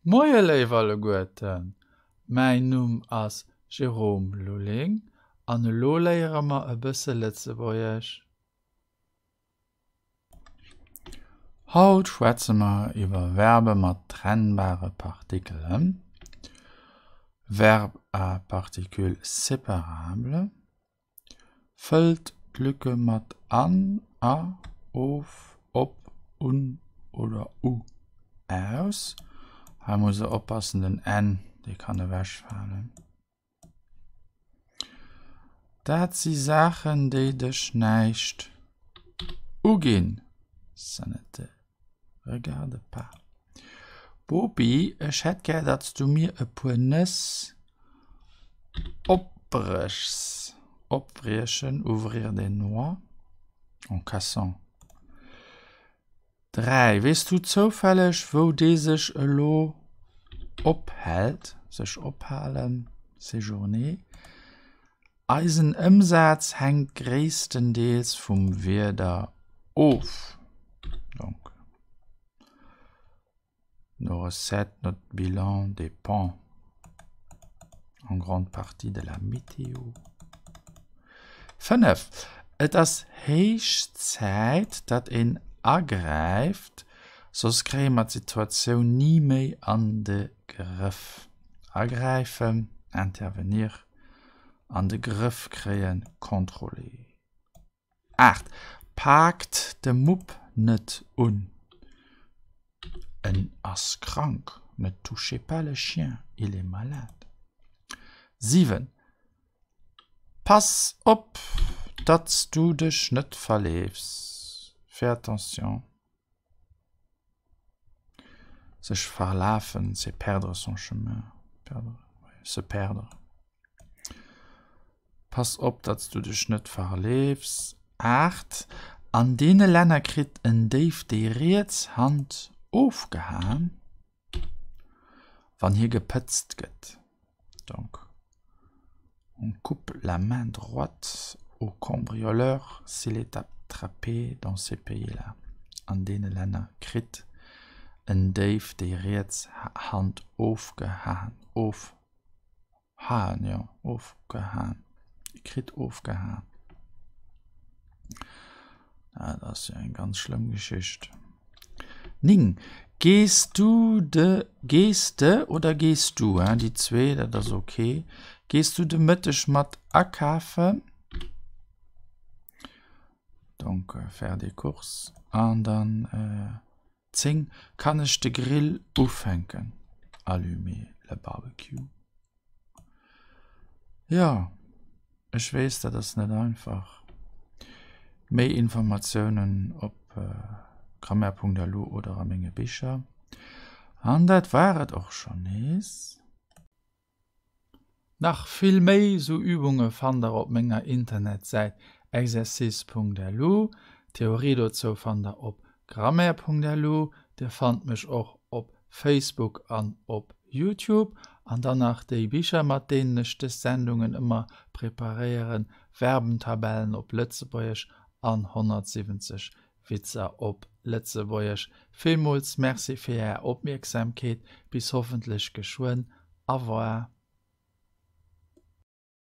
Moie léif alleguerten, mäin Numm ass Jérôme Lulling an elo léiere mer e bësse Lëtzebuergesch. Haut schwätze mer iwwer Verbe mat trennbare Partikelen, Verbes à particules séparables. Fëllt d'Lücke mat an, a, of, op, un oder u aus. Hei muss der oppassen, den n, dee kann ewechfalen. Dat si Saachen, déi dech näischt uginn. Ça ne te regarde pas. Bopi, ech hätt gär, datt s du mir e puer Nëss opbréchs. Opbriechen, ouvrir des noix en cassant. 3, Weess du zoufälleg, wou dee sech elo ophält? Sech ophalen, séjourner. Eisen Ëmsaz hänkt gréisstendeels vum Wieder of. Donc, nos recettes, notre bilan dépend en grande partie de la météo. 5, Et ass héich Zäit, datt een agräift, soss kréie mer d'Situatioun ni méi an de Grëff. Agräifen, intervenir. An de Grëff kréien, contrôler. 8, Paakt de Mupp net un, en ass krank, Ne touchez pas le chien, il est malade. 7, Pass op, datt s du dech net verleefs, Fais attention. Sech verlafen, c'est perdre son chemin, perdre, se perdre. Pass op, datt s du dech net verleefs. 8, An deene Länner kritt en Déif déi riets Hand ofgehaen, wann hie gepëtzt gëtt. Donc, on coupe la main droite au cambrioleur s'il est attrapé dans ces pays-là. An deene Länner kritt en Déif déi riets Hand ofgehaen, of haen, jo, ofgehaen, kritt ofgehaen. Dat ass jo eng ganz schlëmm Geschicht. 9, Gees du de, gees de oder gees du, hein, déi zwee, dat ass ok. Gees du de Mëtteg mat akafen? Donc faire des courses. An dann 10, Kann ech de Grill ufänken? Allumer le barbecue. Jo, ech weess, dat ass net einfach. Méi Informatiounen op grammaire.lu oder a menge Bicher. An dat war et och schonn nees. Nach vill méi sou Übunge fannt der op menger Internetsäit exercice.lu. D'Theorie dozou fannt der op grammaire.lu. Dir fannt mech och op Facebook an op Youtube. An dann nach déi Bicher mat deenen ech dës Sendungen ëmmer preparéieren, Verbentabellen op Lëtzebuergesch an 170 Witzer op Lëtzebuergesch. Villmools Merci fir Är Opmierksamkeet. Bis hoffentlech geschwënn. Au revoir.